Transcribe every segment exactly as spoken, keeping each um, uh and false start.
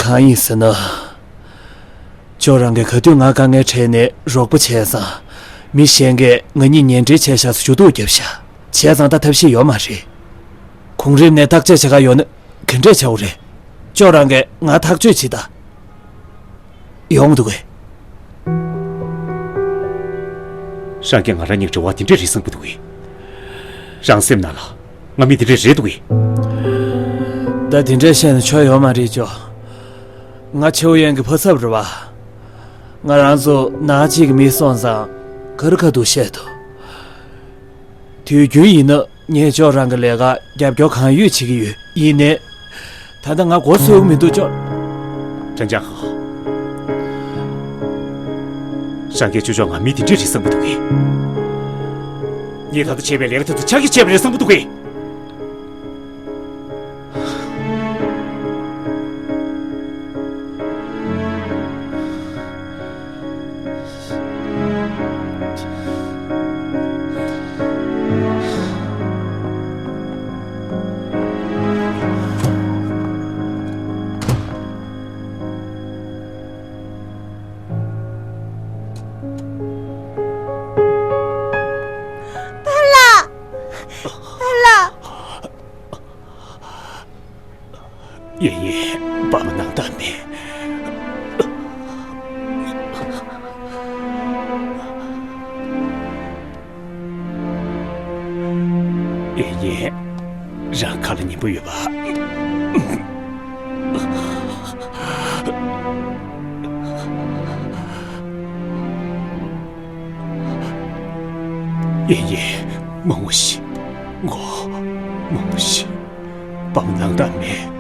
གང་ཡིན་ཟེར་ན། ཅོ་རང་གིས་ག་དུས་ང་དཀའ་ངལ་འཕྲད་ནས་རོགས་པ་བྱས་ཙང་། མི་གཞན་གྱིས་ང་གཉིས་ཉེ་འབྲེལ་བྱས་བཞག་ཟེར་ཞུ་གཏུག་བརྒྱབ་ཤག་བྱས་ཙང་ད་ཐབས་ཤེས་ཡོད་མ་རེད། གོང་རིམ་ནས་བརྟག་དཔྱད་བྱེད་ག་ཡོང་ན་ག་འདྲས་བྱ་དགོས་རེད། ཅོ་རང་གིས་ང་ཐག་གཅོད་བྱེད་དང་། ཡོང་འདུག་གས། རང་གིས་ང་རང་གཉིས་འབྲེལ་བ་དེ་འདྲས་རེད་བསམ་གྱི་འདུག་གས། རང་སེམས་ནང་ལ་ང་མི་དེ་འདྲས་རེད་འདུག་གས། ད་དེ་འདྲས་བཤད་ན་ཆོ་ཡོད་མ་རེད་ཅོ། ང་ཆེ་བོ་ཡན་གྱི་ཕ་ཚབ་རེད་བ། ང་རང་ཚོ་ནང་གཅིག་གི་མི་སོང་ཙང་ག་རེ་ག་འདུག་བཤད་དོ། དུས་རྒྱུན་ཡིན་ན་ངས་ཅོ་རང་གི་ལས་ཀ་རྒྱབ་སྐྱོར་གང་ཡོད་བྱེད་ཀྱི་ཡོད། ཡིན་ནའི། ད་ལྟ་ང་མགོ་ཚོས་མི་འདུག་ཅོ། ཀྲང་ཅང་ཧའོ། རང་གིས་ཅོ་ཅོ་ང་མི་དེ་འདྲས་རེད་བསམ་གྱི་འདུག་གས། ངས་ད་ལྟ་བྱས་པའི་ལས་ཀ་དེ་ཚོ་ཆག་གིས་བྱས་པ་རེད་བསམ་གྱི་འདུག་གས། པཱ་ལགས། པཱ་ལགས། ཡིན་ཡིན། པ་ཕ་སྣང་དག་མེད། ཡིན་ཡིན། རང་ཁ་ལ་ཉན་པོ་ཡོད་པ། ཡིན་ཡིན། མང་བོ་ཞིག་ངོ་། མང་བོ་ཞིག་པ་ཕ་སྣང་དག་མེད།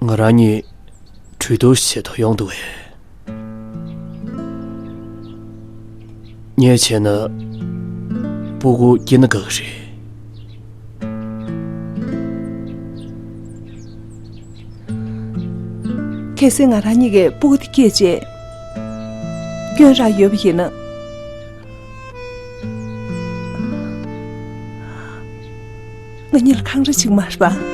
ང་རང་གཉིས་གྲོས་བསྡུར་བྱེད་དུ་ཡོང་འདུག་གས། ངས་བྱས་ན་སྤུ་གུ་སྐྱེས་ན་དགའ་གི་རེད། གལ་སྲིད་ང་རང་གཉིས་ཀས་སྤུ་གུ་དེ་སྐྱེས་རྗེས་སྐྱོན་རག་ཡོད་པ་ཡིན་ན། ང་གཉིས་ལ་འཁང་ར་ཅིག་མ་རེད་པ།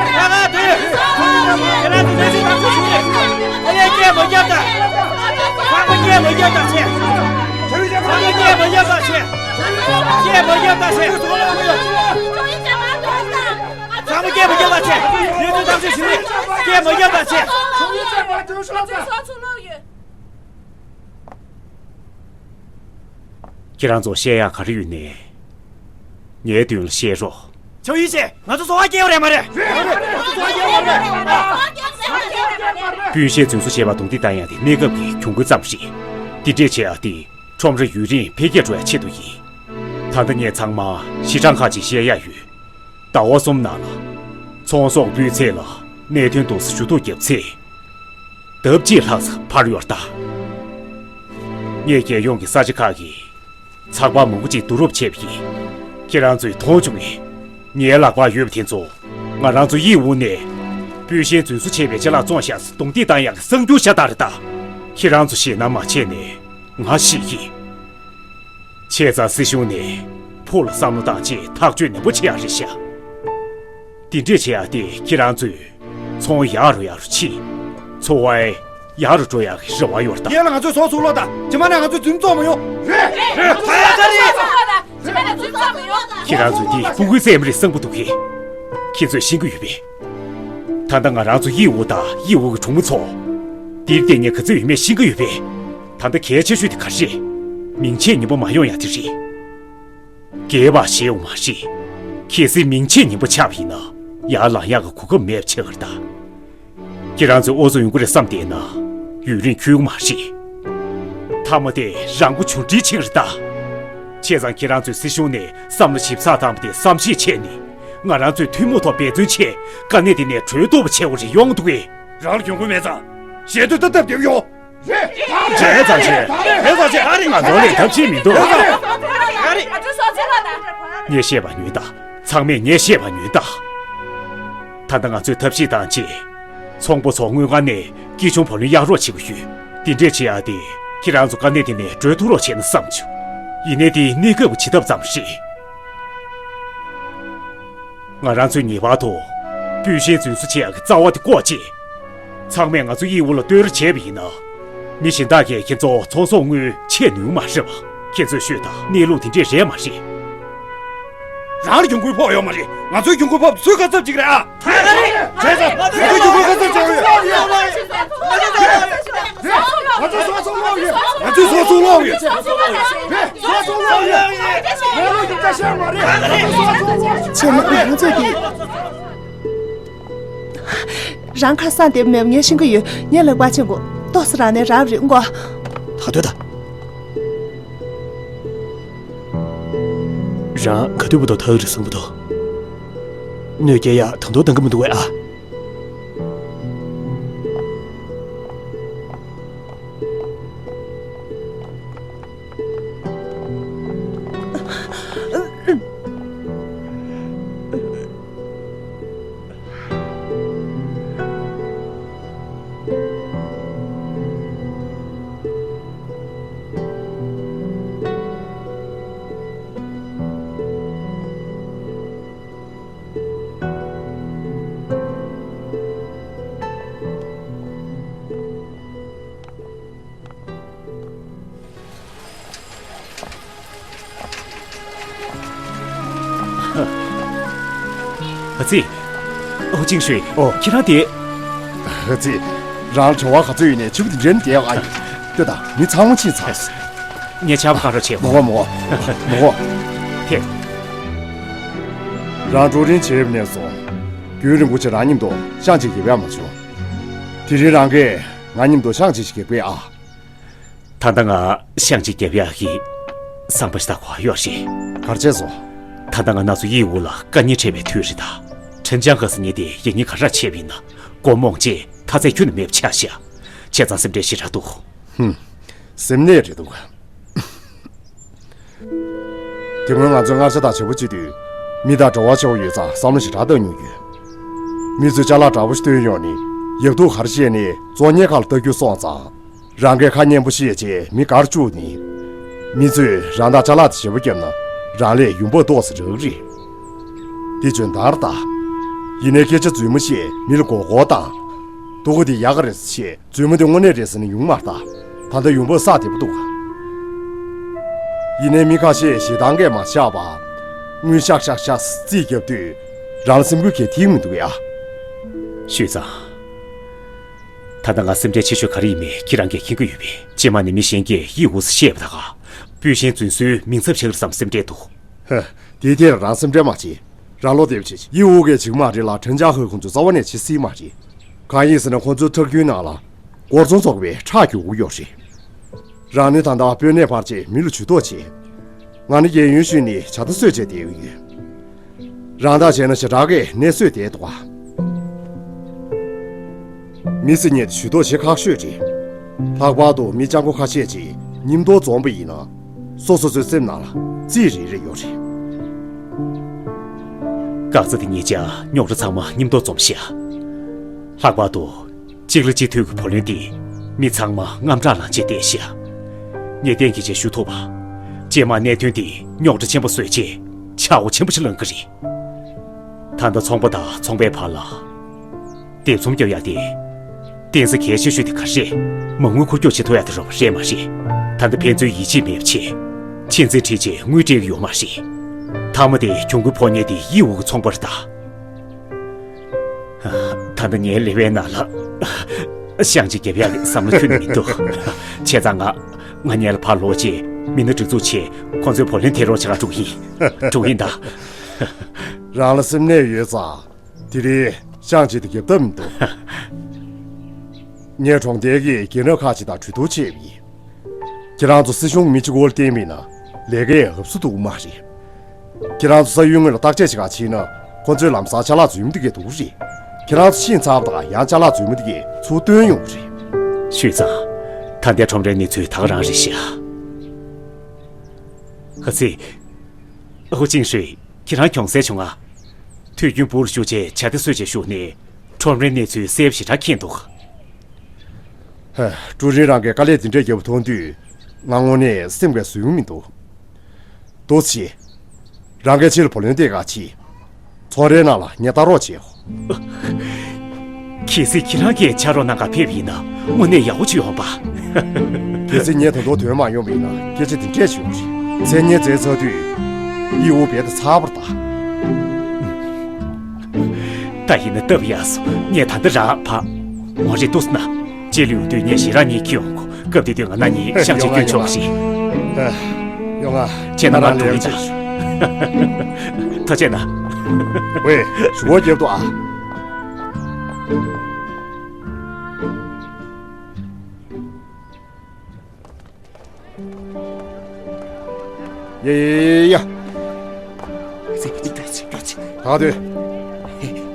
ཁྱེད་རང་ཚོ་གནས་ཚུལ་ཐག་གཅོད་བྱེད་རེད། ཨ་ཡེ་སྐད་མ་རྒྱབ་དང་། ཚང་མ་སྐད་མ་རྒྱབ་དང་བྱས། ཚང་མ་སྐད་མ་རྒྱབ་དང་བྱས། སྐད་མ་རྒྱབ་དང་བྱས། ཚང་མ་སྐད་མ་རྒྱབ་དང་བྱས། གནས་ཚུལ་ཐག་གཅོད་བྱེད་རེད། སྐད་མ་རྒྱབ་དང་བྱས། ཁྱེད་རང་ཚོ་བཤད་ཡག་ག་རེ་ཡོད་ནའི་ངའི་མདུན་ལ་བཤད་རོགས། ཆའོ་ཡི་ཅེ། ང་ཚོ་སོ་བ་སྐྱེལ་བ་རེད་མ་རེད། སྤུན་ཤེས་རྫུན་བཟོ་བྱས་པ་རྡུང་རྡེག་བཏང་ཡག་དེ་གནས་སྐབས་ཀྱི་གྱོང་གུན་ཙམ་རེད། འདི་འདྲས་བྱེད་ཡག་དེ་ཁྲོམ་ར་ཡུན་རིང་འཕེལ་རྒྱས་འགྲོ་ཡག་ཆེད་དུ་ཡིན། ད་ལྟ་ངས་ཚང་མ་ཕྱི་དྲང་ཁ་ཅིག་བཤད་ཡག་ཡོད། ཟླ་བ་གསུམ་ནང་ལ་ཚོང་ཟོག་སྤུས་ཚད་ལ་གནད་དོན་འདུག་ས་ཞུ་གཏུག་བརྒྱབ་ཚེ། ལྡབ་གཅིག་ལྷག་ཙམ་འཕར་ཡོད་ད། ངས་རྒྱལ་ཡོངས་ཀྱི་ས་ཆ་ཁག་གི་ཚགས་པར་མང་པོ་ཅིག་བསྡུ་རུབ་བྱས་པ་ཡིན། ཁྱེད་རང་ཚོས་མཐོང་བྱུང་ངས། ངའི་ལག་པར་ཡོད་པ་དེ་ཚོ་ང་རང་ཚོ་དབྱིན་ཝུ་ནས་སྤུས་ཞན་རྫུན་བཟོ་བྱས་པའི་ཅ་ལག་བཙོང་བཞག་ས་རྡུང་རྡེག་བཏང་ཡག་གི་གསར་འགྱུར་ཤ་སྟག་རེད་ད། ཁྱེད་རང་ཚོ་ཞེད་སྣང་མ་བྱས་ནས་ང་ཤེས་ཀྱི། བྱས་ཙང་སྲིད་གཞུང་ནས་ཕུགས་ལ་བསམ་བློ་བཏང་བྱས་ཐག་གཅོད་ནན་པོ་བྱེད་ཡག་རེད་ཤག། འདི་འདྲས་བྱེད་ཡག་དེ་ཁྱེད་རང་ཚོས་ཚོང་ཡག་རུ་ཡག་རུ་ཕྱིན། འཚོ་བ་ཡག་རུ་འགྲོ་ཡག་གི་རེ་བ་ཡོད་ད། ཡན་ལ་ང་ཚོས་ཟོག་ཚུགས་ལོག་ད། ཇི་མ་ནས་ང་ཚོས་རྫུན་བཙོང་མ་ཡོང་། རེད། རེད། ད་ཡག་ག་རེད། ཁྱེད་རང་ཚོས་འདི་སྤུ་གུའི་སེམས་རེ་གསང་པོ་འདུག་གས། ཁྱེད་ཚོས་ཤེས་ཀྱི་ཡོད་པས། ད་ལྟ་ང་རང་ཚོ་དབྱིན་ཝུ་དང་དབྱིན་ཝུ་གི་གྲོང་མི་ཚོ། འདིར་བསྡད་མཁན་ག་ཚོད་ཡོད་མེད་ཤེས་ཀྱི་ཡོད་པས། ད་ལྟ་གལ་ཆེ་ཤོས་དེ་ག་རེ་རེད། མིང་ཆད་ངན་པ་མ་ཡོང་ཡག་དེ་རེད། སྒེར་བ་ཞེས་ཡོང་མ་རེད། གལ་སྲིད་མིང་ཆད་ངན་པ་ཆགས་པ་ཡིན་ན་ཡར་ལངས་ཡག་གི་གོ་སྐབས་མེད་པ་ཆགས་ཀྱི་རེད་ད། ཁྱེད་རང་ཚོས་ཨོ་ཚོ་ཡོང་གི་རེད་བསམ་བསྡད་ན་ཡུན་རིང་འཁྱོལ་གི་མ་རེད། མཐའ་མ་དེ་རང་མགོ་ཆུང་འདྲིས་ཆགས་ཀྱི་རེད་ད། བྱས་ཙང་ཁྱེད་རང་ཚོས་སྲིད་གཞུང་ནས་བསམ་བློ་ཞིབ་ཚགས་བཏང་བ་དེ་བསམ་ཤེས་བྱས་ནས་ང་རང་ཚོའི་ཐུན་མོང་ཐོག་འབད་བརྩོན་བྱས་དཀའ་གནད་དེ་ནས་གྲོལ་ཐུབ་པ་བྱེད་དགོས་རེད་ཡོང་འདུག་གས། རང་ལ་གྱོང་གུན་མེད་ཙང་ཞེ་འདོད་ཏག་ཏག་བསྡད་ཡོད། རེད་ཙང་ཆེ། རེད་ཙང་ཆེ། ང་ཚོ་ལས་ཐབས་ཤེས་མི་འདུག་ངས་བཤད་པ་ཉོན་དང་། ཚང་མས་ངས་བཤད་པ་ཉོན་དང་། ད་ལྟ་ང་ཚོས་ཐབས་ཤེས་བཏང་རྗེས། ཚོང་པ་ཚོ་དངུལ་ཁང་ནས་དཀྱིལ་ཆུང་བུ་ལོན་གཡར་རོགས་བྱེད་དགོས་ཡོད། དེ་འདྲས་བྱེད་ཡག་དེ་ཁྱེད་རང་ཚོ་དཀའ་གནད་དེ་ནས་གྲོལ་ཐུབ་རོགས་བྱས་ན་བསམ་བྱུང་། ཡིན་ནའི་དེ་གནས་སྐབས་ཀྱི་བྱེད་ཐབས་ཙམ་རེད། ང་རང་ཚོས་ངེས་པར་དུ་སྤུས་ཞན་རྫུན་བཟོ་བྱེད་ཡག་གི་རྩ་བ་དེ་བཀོག་རྗེས། ཚང་མས་ང་ཚོ་དབྱིན་ཝུ་ལ་བསྟོད་ར་བྱས་པ་ཡིན་ན། མི་གཞན་དག་གིས་ཁྱེད་ཚོ་ཚོང་ཟོག་དངུལ་ཆད་ནུས་མ་རེད་པ། ཁྱེད་ཚོས་ཤོད་དང་། གནས་ལུགས་དེ་འདྲས་རེད་མ་རེད། རང་ལ་གྱོང་གུན་ཕོག་ཡོད་མ་རེད། ང་ཚོའི་གྱོང་གུན་ཕོག་སུའི་ཁ་ཚབ་ཅིག་རེད་ཨ། བྱས་ཙང་ང་ཚོའི་གྱོང་གུན་ཁ་ཚབ་ཅིག་རེད། ང་ཚོའི་ཟོག་ཚུགས་ལོག་ཡོད། ང་ཚོའི་ཟོག་ཚུགས་ལོག་ཡོད། རེད། ཟོག་ཚུགས་ལོག་ཡོད། ང་ཚོའི་ཟོག་ཚུགས་ལོག་ཡོད། ང་ཚོའི་ཟོག་ཚུགས་ལོག་ཡོད། ང་ཚོའི་ཟོག་ཚུགས་ལོག་ཡོད། ཚེ་མ་ང་ཚོས་ཀྱིས། རང་ཁ་སང་དེབ་མེད་ངས་ཤེས་ཀྱི་ཡོད། ངས་ལག་པ་ཆེན་པོ་ཏོག་ཙམ་རང་ནས་རབ་རིག་མགོ། ད་སྡོད་ད། རང་ག་དུས་བུ་དོ་ཐག་རིག་སོང་བུ་དོ། གནོད་སྐྱེལ་ཡག་ད་དུང་འདང་གི་མི་འདུག་བས་ཨ། ཨ་ཙི། ཨོ་ཅིང་ཧྲུའེ། ཨོ། ཁྱེད་རང་དེ། ཨ་ཙི། རང་ལ་བྲེལ་བ་ག་ཚོད་ཡོད་ནས་ཕྱུག་པོ་དེ་འདྲ་ནི་བསྡད་ཡོད་ཨ་ཡོད། ལྟོས་དང་མི་ཚང་མ་ཕྱིན་ཚར། ངས་ཆར་པ་བཀག་རོགས་བྱེད། མི་དགོས་མི་དགོས། མི་དགོས། རང་ཀྲུའུ་རིན་བྱས་པ་ནས་བཟུང་རྒྱུན་རིང་པོ་ཅིག་རང་མཉམ་དུ་ཤང་གཅིག་རྒྱབ་ཡག་མ་བྱུང་། དེ་རིང་རང་གིས་ང་མཉམ་དུ་ཤང་གཅིག་ཅིག་རྒྱབ་ཀྱི་ཨ། ད་ལྟ་ང་ཤང་གཅིག་རྒྱབ་ཡག་གི་བསམ་པ་ཞིག་ད་གོ་ཡོད་རེད། ག་རེ་བྱས་སོང་། ད་ལྟ་ང་ན་ཚོ་དབྱི་ཝུའུ་ལ་དཀའ་ངལ་འཕྲད་པའི་དུས་རེད་ད། ཁྲིན་ཅང་ཁ་སང་ཉིན་དེ་ཡིན་ཉིན་ག་རེ་བྱས་པ་ཡིན་ན་མགོ་རྨོངས་བྱས་མཐའ་ཚད་ཁྱོན་ནས་མེད་པ་ཆགས་ཤག་བྱས་ཙང་སེམས་ཁྲལ་ཞེ་དྲག་འདུག་ཧུམ། སེམས་ནད་རེད་འདུག་དེ་སྔོན་ང་ཚོས་སྔར་ཆད་དང་བྱེད་པོ་བྱེད་དུས་མི་དང་འབྲེལ་བ་ཆེ་བོ་ཡོད་ཙང་བསམ་བློ་ཞེ་དྲག་བཏང་མྱོང་ཡོད། མི་ཚོས་ཅ་ལག་འདྲ་པོ་ཞིག་སྟོན་ཡོང་ནས་ཡག་སྡུག་ག་རེ་བཤད་ནས་བཙོག་ཉལ་ཁ་ལ་ལྟ་རྒྱུ་སོང་ཙང་། རང་གིས་ཁ་སྙན་པོ་བཤད་བྱས་མི་དགར་བཅུག་ནས། མི་ཚོས་རང་དང་ཅ་ལག་དེ་བྱེད་པོ་བརྒྱབ་ན་རང་ལས་ཡོང་འབབ་ཏོག་ཙམ་རག་གི་རེད། འདི་འཇོན་ཐང་རེད་ད། ཡིན་ནའི་སྐད་ཆ་རྫུན་མ་བཤད་མི་ལ་མགོ་སྐོར་བཏང་། སྡུག་གོ་དེ་ཡག་ག་རེད་ཟེར་བཤད། རྫུན་མ་དེ་དངོས་གནས་རེད་ཟེར་ན་ཡོང་མ་རེད་ད། ད་ལྟ་ཡོང་འབབ་བསགས་བདེ་པོ་འདུག་ཡིན་ནའི་མི་ཁ་ཤས་ཞེ་སྡང་གིས་མ་བཞག་པ། དངུལ་ཤག་ཤག་ཤག་རྩིས་རྒྱབ་དུས་རང་ལ་སེམས་འགུལ་གང་ཡང་ཐེབས་མི་འདུག་ཡ། ཞུས་ཙང་། ད་ལྟ་ང་སེམས་ཁྲལ་ཆེ་ཤོས་ག་རེ་ཡིན་མིན་ཁྱེད་རང་གིས་མཁྱེན་གྱི་ཡོད་པས། རྗེས་མ་ནས་མི་གཞན་གྱིས་དབྱི་ཝུའུ་ཟེར་བཤད་པ་དང་། སྤུས་ཞན་རྫུན་བཟོའི་མིང་ཚབ་ཆགས་ཀྱི་རེད་བསམ་སེམས་ཁྲལ་འདུག་ཧ། དེའི་ཐད་ལ་རང་སེམས་ཁྲལ་མ་བྱེད། རང་བློ་བདེ་པོ་བྱེད། དབྱི་ཝུའུ་གིས་བྱེད་ཀྱི་མ་རེད་ལ་ཁྲིན་ཅང་ཧེ་ཁོང་ཚོས་རྩ་བ་ནས་བྱེད་སྲིད་མ་རེད། གང་ཡིན་ཟེར་ན་ཁོང་ཚོའི་ཁྲག་རྒྱུན་ནང་ལ་སྒོར་བཙོང་ཚོགས་པའི་ཁྲག་རྒྱུག་གི་ཡོད་རེད། རང་ནི་ད་ལྟ་དཔོན་གནས་ཕར་ཆེར་མི་ལ་ཇུས་གཏོགས་བྱེད། ང་ནི་རྒན་ཡོལ་ཞུས་ནས་བྱ་ལྟ་གསོད་བྱས་བསྡད་ཡོད། རང་ཐག་བྱས་ན་ཞེ་དྲག་གི་གནས་བཟོས་བསྡད་འདུག་ག་མི་སེར་གཉིས་དེ་ཇུས་གཏོགས་བྱེད་ཁག་ཤོས་རེད། ལྷག་པར་དུ་མི་སྤྱང་པོ་ཁ་ཤས་ཀྱིས་མཉམ་དུ་འཛོམས་པ་ཡིན་ན། སོ་སོ་སོའི་སེམས་ནང་ལ་རྩིས་རེ་རེ་ཡོད་རེད། སྐག་ཚ་དེ་གཉིས་ཀྱང་རྙོག་དྲ་ཚང་མ་མཉམ་དུ་འཛོམས་ཤག་ལྷག་པར་དུ། གཅིག་ལ་གཅིག་མཐུད་ཀྱི་བུ་ལོན་དེ་མི་ཚང་མ་དངངས་སྐྲག་ལངས་བྱས་བསྡད་ཤག་ངས་གཏན་འཁེལ་བྱས་ཞུ་ཐུབ་པ། རྗེས་མ་གནད་དོན་དེ་རྙོག་དྲ་ཆེན་པོ་བཟོས་རྗེས་ཆག་སྒོ་ཆེན་པོ་ཞིག་ལངས་ཀྱི་རེད། ད་ལྟ་ཚོང་པ་དང་ཚོང་པའི་བར་ལ། སྡེབ་ཚོང་རྒྱག་ཡ་དེ། རྟེན་ས་གལ་ཆེ་ཤོས་དེ་ག་རེ་རེད། མ་དངུལ་འཁོར་རྒྱུག་བྱེད་ཐུབ་ཡ་དེ་རོབ་རེད་མ་རེད། ད་ལྟ་ཕན་ཚུན་ཡིད་ཆེས་མེད་པ་བྱས། ཆེད་འཛིན་ཁྲིད་བྱས་དངུལ་སྤྲད་ཀྱི་ཡོད་མ་རེད། མཐའ་མ་དེ་གྱོང་གུན་ཕོག་མཁན་དེ་དབྱི་ཝུའུ་གི་ཚོང་པ་རེད་ད། ད་ལྟ་ངའི་ལེ་བའི་ནང་ལ་ཤང་གཅིག་རྒྱབ་ཡག་གི་བསམ་བློ་ཁྱོན་ནས་མི་འདུག་བྱས་ཙང་ང་ང་གཉེར་ལ་ཕར་ལོག་རྗེས་མི་སྣ་སྒྲིག་འཛུགས་བྱས་ཁོང་ཚོའི་བུ་ལོན་དེ་རོགས་བྱེད་ག་འགྲོ་གི་ཡིན། འགྲོ་གི་ཡིན་ད། རང་ལ་སེམས་ནད་ཡོད་ཙང་དེ་རིང་ཤང་གཅིག་དེ་རྒྱབ་ཐབས་མི་འདུག་ངས་གྲོང་རྡལ་གྱི་རྒན་རབས་ཁག་ཅིག་དང་གྲོས་བསྡུར་བྱས་པ་ཡིན། ཁྱེད་རང་ཚོ་སྲིད་གཞུང་མི་གཅིག་པོ་ལ་བརྟེན་པ་ཡིན་ན་ལས་ཀའི་འུབ་སུ་འདུག་མ་རེད། ཁྱེད་རང་ཚོ་ས་ཡུལ་དངོས་ལ་བརྟག་དཔྱད་བྱེད་ག་ཕྱིན་ན་ཁོ་ཚོའི་ལམ་སང་ཅ་ལག་རྫུན་མ་འདི་གས་འདུག་རེད། ཁྱེད་རང་ཚོ་ཕྱིན་ཚར་བ་དང་ཡང་ཅ་ལག་རྫུན་མ་འདི་གས་ཚུར་བཏོན་ཡོང་གི་རེད། ཞུས་ཙང་། ད་ལྟའི་ཁྲོམ་རའི་གནས་ཚུལ་ད་ག་རང་རེད་ཤག་ཨ་ཙི། ཧུའུ་ཅིང་ཧྲུའེ། ཁྱེད་རང་གྱོང་གསལ་བྱུང་ང་། དུས་རྒྱུན་སྦུག་ལ་བཞུགས་བྱས་བྱ་དེ་གསོད་བྱས་བཞུགས་ནས་ཁྲོམ་རའི་གནས་ཚུལ་གསལ་པོ་ཞེ་དྲག་མཁྱེན་འདུག་ཧེ། ཀྲུའུ་རིན་རང་གིས་དཀའ་ལས་འདི་འདྲས་བརྒྱབ་པ་མཐོང་དུས་ང་དངོས་གནས་སེམས་ཁར་བཟོད་ཡོང་མི་འདུག་འདུག་སེ། རང་གིས་ཕྱི་ལ་བུ་ལོན་སྟེར་ག་ཕྱིན། ཚོང་རའི་ནང་ལ་ངའི་ལྟ་རོགས་བྱེད། གལ་སྲིད་ཁྱེད་རང་གིས་ཕྱག་རོགས་གནང་ག་ཕེབས་པ་ཡིན་ན་དངོས་གནས་ཡག་པོ་བྱུང་ཡོང་པ། གལ་སྲིད་ངས་ད་དུང་ཐོན་མ་ཡོང་བ་ཡིན་ན་སྐད་ཆ་འདི་འདྲས་བྱུང་རེད། མཚན་སྙན་བཙལ་ཚར་དུས་དབྱི་ཝུའུ་རྦད་དེ་ཚར་བ་རེད་ད། ད་ཡིན་ན་སྟབས་ཡག་སོང་། ངས་ད་ལྟ་རང་ཕར། འོང་རེ་འདུག་ཟེར་ན། རྗེས་ལུས་དུས་ངས་ཞེ་དྲག་གཉིད་ཁུག་ཡོང་གོ། སྐབས་དེ་དུས་ང་རང་གཉིས་ཤང་གཅིག་ཡོང་ང་སྐྱོན་ཆོག་ཡོང་ང་ཞིག་ཡོང་ང་། ཁྱེད་རང་ལ་འགྲོ་ཡིན་ད། ཐུགས་རྗེ་གནང་། ཝེ། ཞུ་བ་རྒྱབ་འདུག་ཨ། ཡ་ཡ་ཡ་ཡ། ད་དུས།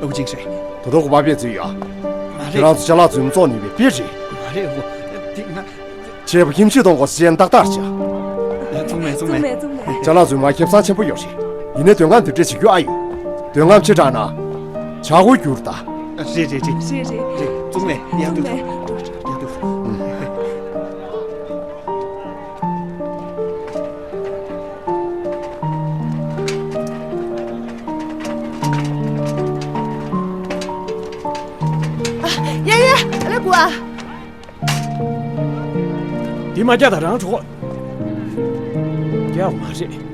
ཨུ་ཅིང་ཧྲེ། ད་དུ་གོ་པ་ཕེབས་ཚུལ་ཡ། མ་རེད། ཁྱེད་རང་ཚོ་ཅ་ལག་རྫུན་བཙོང་ནི་བའི་དཔེ་རེད། མ་རེད་འོ། འདི་ང་། བྱས་པ་ཁྱིམ་ཆུས་གཏོང་དགོས་ཟེར་ཏག་ཏག་བྱ། བཙོང་མེད་བཙོང་མེད། ཅ་ལག་རྫུན་མ་ཁེ་བཟང་ཆེན་པོ་ཡོད་རེད། ཡིན་ནའི་དོན་ཁམས་དེ་འདྲས་བྱེད་རྒྱུ་ཨ་ཡོད། དོན་ཁམས་ཕྱི་དྲགས་ན། བྱ་སྒོ་འགྱུར་ད། རེད་རེད་རེད། རེད་རེད། རེད། བཙོང་མེད་ཡག་འདུག་བཙོང་མེད། ཡག་འདུག་ཡ་ཡ་ཨ་ལེ་བུ་ཨ། འདི་མ་རྒྱག་ད་རང་གྲོགས། རྒྱག་མ་རེད།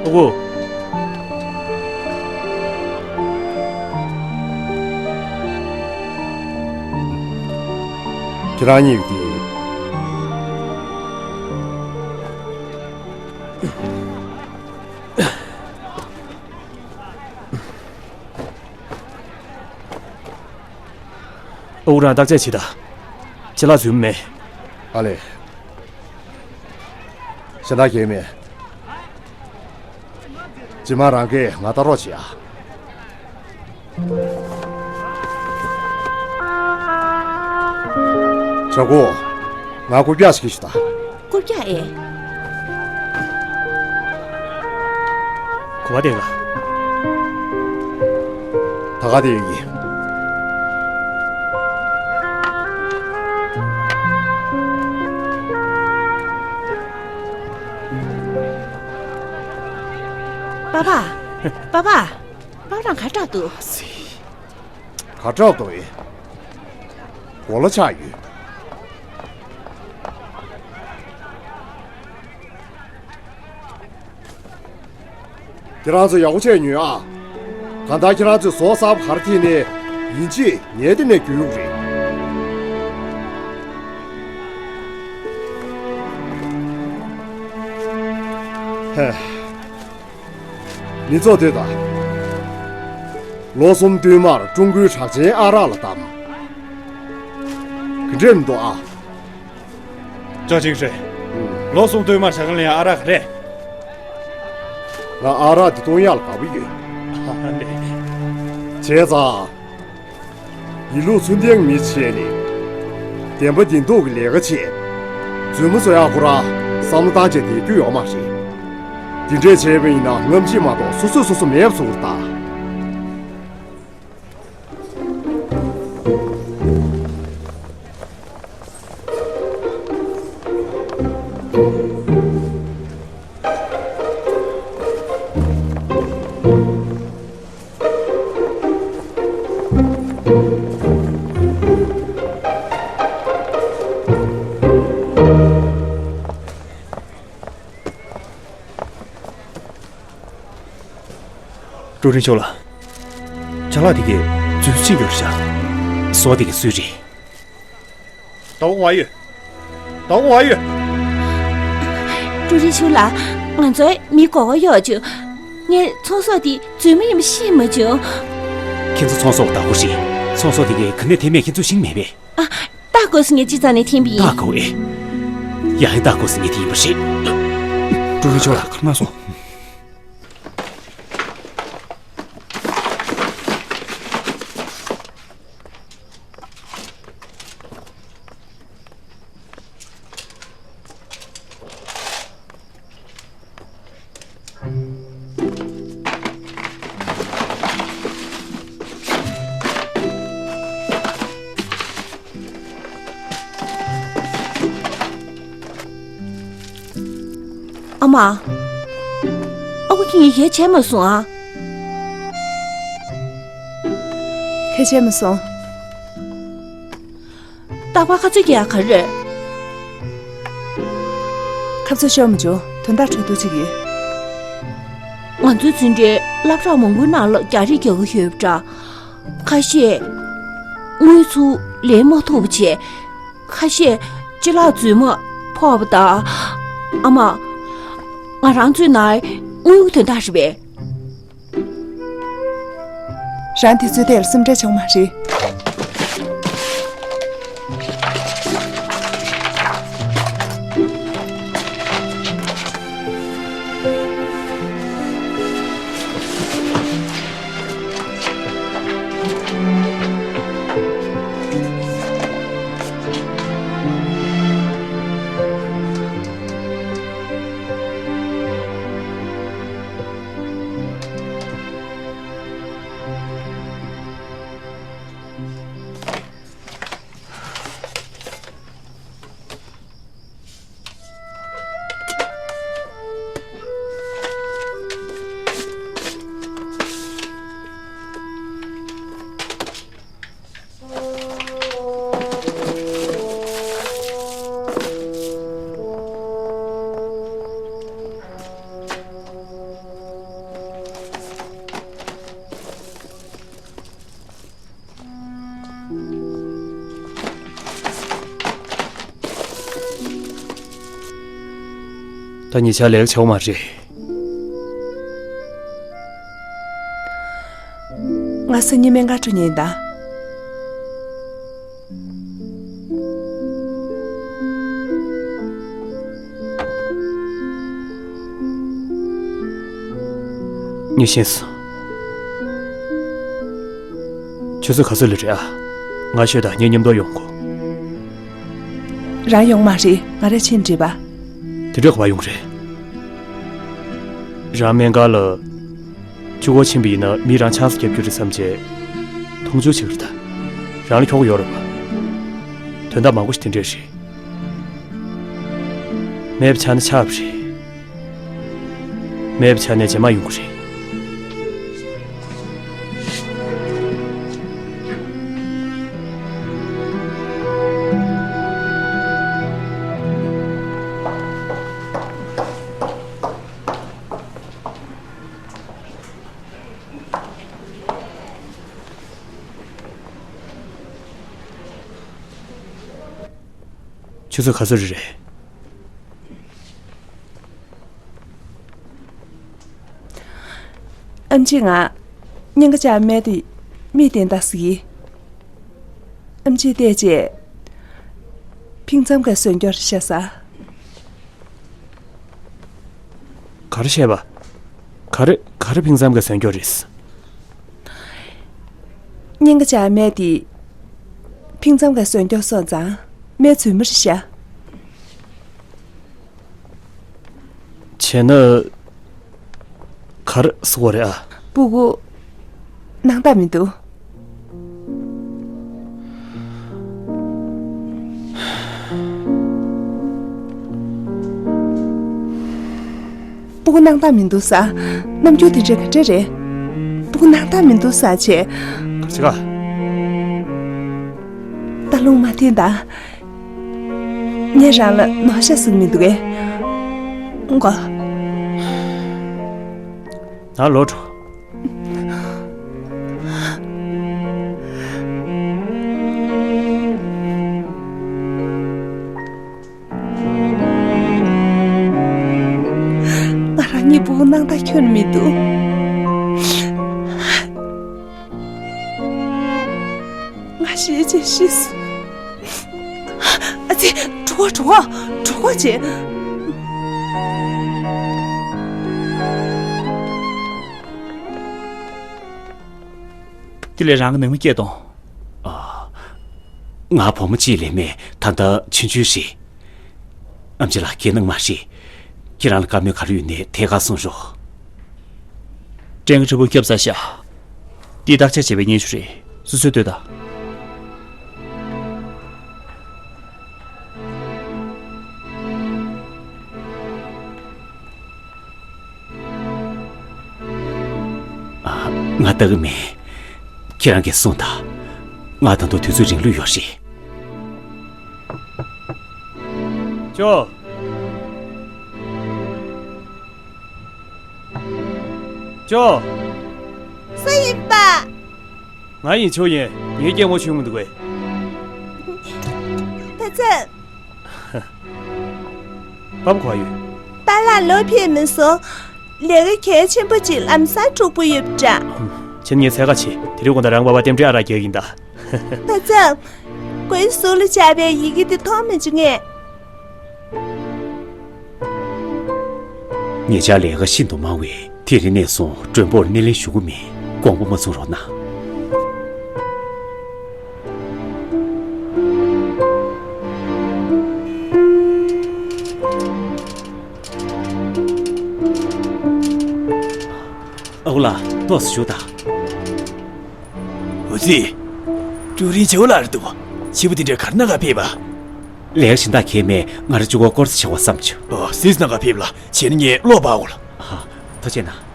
ཨོ། ཁྱེད་རང་གཉིས་ཀྱིས། ཨོ། རང་བརྟག་དཔྱད་བྱེད་དང་། ཅ་ལག་རྫུན་མ་མེད། ཨ་ལས། གཞན་དག་གང་ཡང་མེད། རྗེས་མ་རང་གིས་ང་ལྟ་རོགས་བྱེད་ཨ། བྱ་སྒོ། ང་རྐུབ་བཀྱག་ཞིག་ཞུ་དང་། རྐུབ་བཀྱག་ཨེ། ག་པར་བསྡད་ག་ད་ག་བསྡད་ཡོད་ཀྱི། པ་ཕ། པ་ཕ། པ་ཕ་རང་ག་སྐྲག་འདུག་ག་སྐྲག་འདུག་ཨེ། གོ་ལ་ཆག་ཡོད། ཁྱེད་རང་ཚོ་ཡག་པོ་བྱས་ཉོན་ཨ། གང་ལྟར་ཁྱེད་རང་ཚོས་ཟོག་གསར་པ་ག་རེ་འཐེན་ནའི་ཡིན་གཅིག་ངའི་སྟེང་ནས་རྒྱུག་ཡོང་གི་རེད། ཧེ། མི་ཚོགས་ལྟོས་དང་། ལོ་གསུམ་བསྟུད་མར་ཀྲུང་གོའི་གྲགས་ཅན་ཨ་རག་ལ་བདམས། ག་འདྲས་མི་འདུག་ཨ། ཅོ་ཅིག་ཧྲེ། ལོ་གསུམ་བསྟུད་མར་ཞྭ་སྒང་ལ་ཡ་ཨ་རག་ག་རེ། ང་ཨ་རག་འདི་བཏུང་ཡག་ལ་དགའ་པོ་ཡོད། ཨ་ལེ། བྱས་ཙང་། ཡིན་ལུགས་ཚུལ་ལྡན་མི་བྱས་ནས། བདེན་པ་བདེན་ཐུག་གི་ལས་ཀ་བྱས། རྫུན་མ་བཟོ་ཡག་ཁོ་རང་བསམ་བློ་བཏང་བྱས་བསྡད་རྒྱུ་ཡོད་མ་རེད། འདི་འདྲས་བྱས་པ་ཡིན་ན་རྔམ་བརྗིད་མ་གཏོགས་སོ་སོས་སོ་སོ་མེད་པ་བཟོ་གི་རེད་ད། ཀྲུའུ་རིན་ཆོས་ལགས། ཅ་ལག་དེ་གའི་རྫུན་ཕྱིན་ཡོད་རེད་ཤག་ཟོག་དེ་གའི་སུའི་རེད། ད་དབང་བ་ཡོད། ད་དབང་བ་ཡོད། ཀྲུའུ་རིན་ཆོས་ལགས། ང་ཚོའི་མི་མགོ་སྐོར་གཡོག་བྱུང་། ངས་ཚོང་ཟོག་དེ་རྫུན་མ་ཡིན་པ་ཤེས་མ་བྱུང་། ཁྱེད་ཚོ་ཚོང་ཟོག་བདག་པོ་རེད། ཚོང་ཟོག་དེ་གའི་ག་ནས་འཐེན་མེད་ཁྱེད་ཚོ་ཤེས་མེད་པས། ཨ། ལྟ་དགོས་སུ་ངས་ཅི་ཙམ་ནས་འཐེན་པ་ཡིན། ལྟ་དགོས་ཨེ། ཡ་ཧེ་ལྟ་དགོས་སུ་ངས་འཐེན་པ་རེད། ཀྲུའུ་རིན་ཆོས་ལགས་ཁ་མ་སོང་། ཨ་མ། ཨ་ཁུ་ཁྱེད་གཉིས་གས་བྱས་མ་སོང་ཨ། གས་བྱས་མ་སོང་། རྟག་པར་ཁ་རྩོད་རྒྱག་ཡག་ག་རེ་རེད། ཁ་རྩོད་ཤོར་མ་བྱུང་། དོན་དག་འཕྲོ་བརླག་ཅིག་ཡོད། ང་ཚོའི་འཛིན་གྲྭའི་སློབ་གྲྭ་མང་པོའི་ནང་ལ་རྒྱག་རེས་རྒྱག་གི་ཡོད་པ་འདྲ། ཁ་ཤས་དངུལ་ཚུར་ལེན་མ་ཐུབ་པ་བྱས། ཁ་ཤས་ཅ་ལག་རྫུན་མ་ཕོག་པ་དང་། ཨ་མ། ང་རང་ཚོའི་ནང་དངུལ་གྱི་དོན་དག་རེད་པས། རང་དེ་ཚོའི་ཐད་ལ་སེམས་ཁྲལ་བྱེད་དགོས་མ་རེད། ད་ཉེ་ཆར་ལས་ཀ་བྱེད་དགོས་མ་རེད། ང་སང་ཉིན་སྨན་ཁང་འགྲོ་མཁན་ཡིན་ད། ངས་ཤེས་སོང་། ཆུ་ཚོད་ག་ཚོད་ལ་རེད་ཨ། ང་ཤོད་དང་ངས་མཉམ་དུ་ཡོང་གོ། རང་ཡོང་མ་རེད། ང་རས་ཕྱིན་འགྲིག་པ། དེ་འདྲ་ག་པར་ཡོང་རེད། རང་སྨན་ཁང་ལ། གཅིག་པོ་ཕྱིན་པ་ཡིན་ན་མིས་རང་ཆང་ས་བརྒྱབ་རྒྱུ་རེད་བསམ་བྱས། མཐོང་ཆུང་བྱེད་ཀྱི་རེད་ད། རང་ལ་ཁྱོ་ག་ཡོད་རེད་པ། དོན་དག་མང་པོ་ཞིག་དེ་འདྲས་རེད། མེད་པ་ཆགས་ན་ཆགས་པ་རེད། མེད་པ་ཆགས་ནས་རྗེས་མ་ཡོང་གི་རེད། ཆུ་ཚོད་ག་ཚོད་རེད། ཨེམ་ཆི། ང་གཉན་ཁ་ཆག་སྨན་དེ་མིག་སྟེང་ལྟ་ཟེར་གི། ཨེམ་ཆི་བལྟས་རྗེས། ཕིང་ཙམ་ག་ཟོན་སྐྱོར་བྱས་ས། ག་རེ་བཤད་པ། ག་རེ་ག་རེ་ཕིང་ཙམ་ག་ཟོན་སྐྱོར་རེད། གཉན་ཁ་ཆག་སྨན་དེ། ཕིང་ཙམ་ག་ཟོན་སྐྱོར་སོང་ཙང་སྨན་རྫུན་མ་རེད་ཤག་བྱས་ན། ག་རེ་ཟེར་དགོས་རེད་ཨ། སྤུ་གུ། སྣང་དག་མི་འདུག་སྤུ་གུ་སྣང་དག་མི་འདུག་ཟེར། རྣམ་འགྱུར་དེ་འདྲ་ག་འདྲ་རེད། སྤུ་གུ་སྣང་དག་མི་འདུག་ཟེར་བྱས། ག་རེ་བྱེད་ག་ད་རུང་མ་འཐེན་ད། ངས་རང་ལ་ནོར་ཤ་ཟིག་མི་འདུག་གས། ཨང་གོ། ནང་ལོག་འགྲོ། ང་རང་གཉིས་པོ་སྣང་དག་ཁྱོན་མི་འདུག་ང་ཤི་ཆེ་ཤི་སོང་། ཨ་ཙི། གྲོགས་པོ། གྲོགས་པོ། གྲོགས་པོ་བྱེད། དེ་ལས་རང་གི་ནང་མི་སྐད་གཏོང་། ཨ། ང་བུ་མོ་གཅིག་ལས་མེད། ད་ལྟ་ཆུང་ཆུང་རེད། ཨེམ་ཆི་ལགས་ཁྱེད་ནང་མ་རེད། ཁྱེད་རང་ལ་བཀའ་མོལ་ག་རེ་ཡོད་ནའི་ཐད་ཀར་གསུང་རོགས། སྐྲན་གྱི་ཕྲུ་གུ་སྐྱབས་ས་ཤག་དེའི་བརྟག་དཔྱད་བྱས་པའི་སྙན་ཞུ་རེད། སོ་སོས་ལྟོས་དང་། ཨ། ང་ལྟ་གི་མེད། ཁྱེད་རང་གིས་གསུངས་དང་། ང་ད་དུང་དུས་ཚོད་རིང་ལོས་ཡོད་རེད། ཅོ། ཅོ། སུ་ཡིན་པ། ང་ཡིན། ཆོ་ཡིན། ངའི་སྐད་ངོ་ཤེས་མི་འདུག་གས། ཕ་ཚན། པ་ཕ་ག་པར་ཡོད། པཱ་ལགས་ལོ་ཕེབས་མི་སོང་། ལས་ཀ་གལ་ཆེན་པོ་ཅིག་ལམ་སང་འགྲུབ་ཀྱི་ཡོད་པ་འདྲ། ཁྱེད་ངའི་འཚོལ་ག་ཕྱིན། དེ་རིང་དགོང་དག་རང་པ་ཕར་རྟེན་འབྲེལ་ཨ་རག་རྒྱག་གི་ཡིན་ད། ཕ་ཚན། མགོའི་ཟུར་ལ་སྦྱར་བའི་ཡི་གེ་དེ་མཐོང་མི་བྱུང་ངས། ཉེ་ཆར་ལས་ཀ་ཤིན་ཏུ་མང་བས་དེ་རིང་ནས་བཟུང་མགྲོན་པོར་སྣེ་ལེན་ཞུ་གི་མེད། དགོངས་པ་མ་ཚོམ་རོགས་གནང་། ཨ་ཁུ་ལགས། ཏོག་ཙམ་བཞུགས་དང་། འོ་ཙི། ཀྲུའུ་རིན་ཇའོ་ལགས་རེད་འདུག་ཕྱི་པོ་དེ་འདྲ་ག་རེ་གནང་ག་ཕེབས་པ། ལས་ཀ་གཞན་དག་གང་ཡང་མེད། ང་རང་གཅིག་པོ་སྐོར་ཟ་བྱེད་དགོས་བསམ་བྱུང་། ཨོ། ཟས་གནང་ག་ཕེབས་ལ། བྱས་ན་ངས་གློག་སྤར་འོང་ལ། ཨ། ཐུགས་རྗེ་གནང་།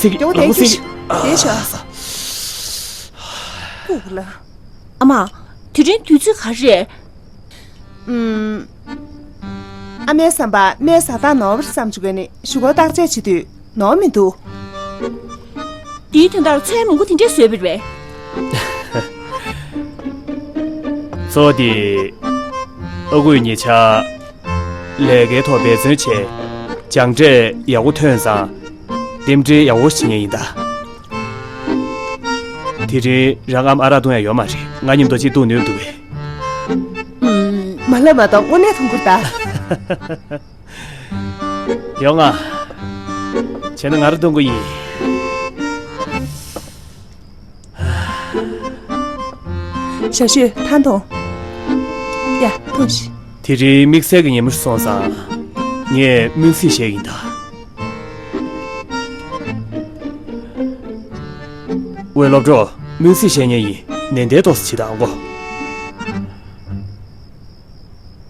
སི་ཀི་ཡོང་དེ་ཨ་ཁུ་སི་ཀི་དེ་ཤ། ཨ་ས། ཨ་མ། དེ་རིང་དུས་ཚོད་ག་རེ་རེད། ཨུམ། ཨ་མའི་བསམ་པར་སྨན་ཟ་སྟངས་ནོར་བ་རེད་བསམ་བྱུང་གི་ནི་གཞུག་གུ་བརྟག་དཔྱད་བྱེད་དུས་ནོར་མི་འདུག་དེའི་དོན་དག་ཚོད་མང་པོ་དེ་འདྲས་བཟོས་པ་རེད་པས། གཙོ་བོ་དེ། ཨ་ཁུས་ཉེ་ཆར་ལས་ཀའི་ཐོག་འབད་བརྩོན་བྱས། སྦྱངས་འབྲས་ཡག་པོ་ཐོན་ཙང་། རྟེན་འབྲེལ་ཡག་པོ་བྱེད་མཁན་ཡིན་ད། དེ་རིང་རང་ཨ་མ་ཨ་རག་བཏུང་ཡ་ཡོད་མ་རེད། ང་མཉམ་དུ་གཅིག་བཏུང་ནུས་འདུག་གས། ཨུམ། མ་ལབ་མ་གཏོགས་དངོས་གནས་མཐོང་གི་རེད་ད། ཡོང་ང་། བྱས་ན་ང་རང་བཏུང་གི་ཡིན། ཞག་ཤོས་ཐང་ཐོང་། ཡ། ཐོང་ཤིག་དེ་རིང་དམིགས་བསལ་གྱི་ཉིན་མོ་སོང་ཙང་། ངས་སྨོན་ཚིག་བཤད་ཡིན་ད། ཝེ་སློབ་གྲོགས། སྨོན་ཚིག་བཤད་མཁན་ཡིན། ནན་ཏན་ཏོག་ཙམ་བྱེད་དང་གོ།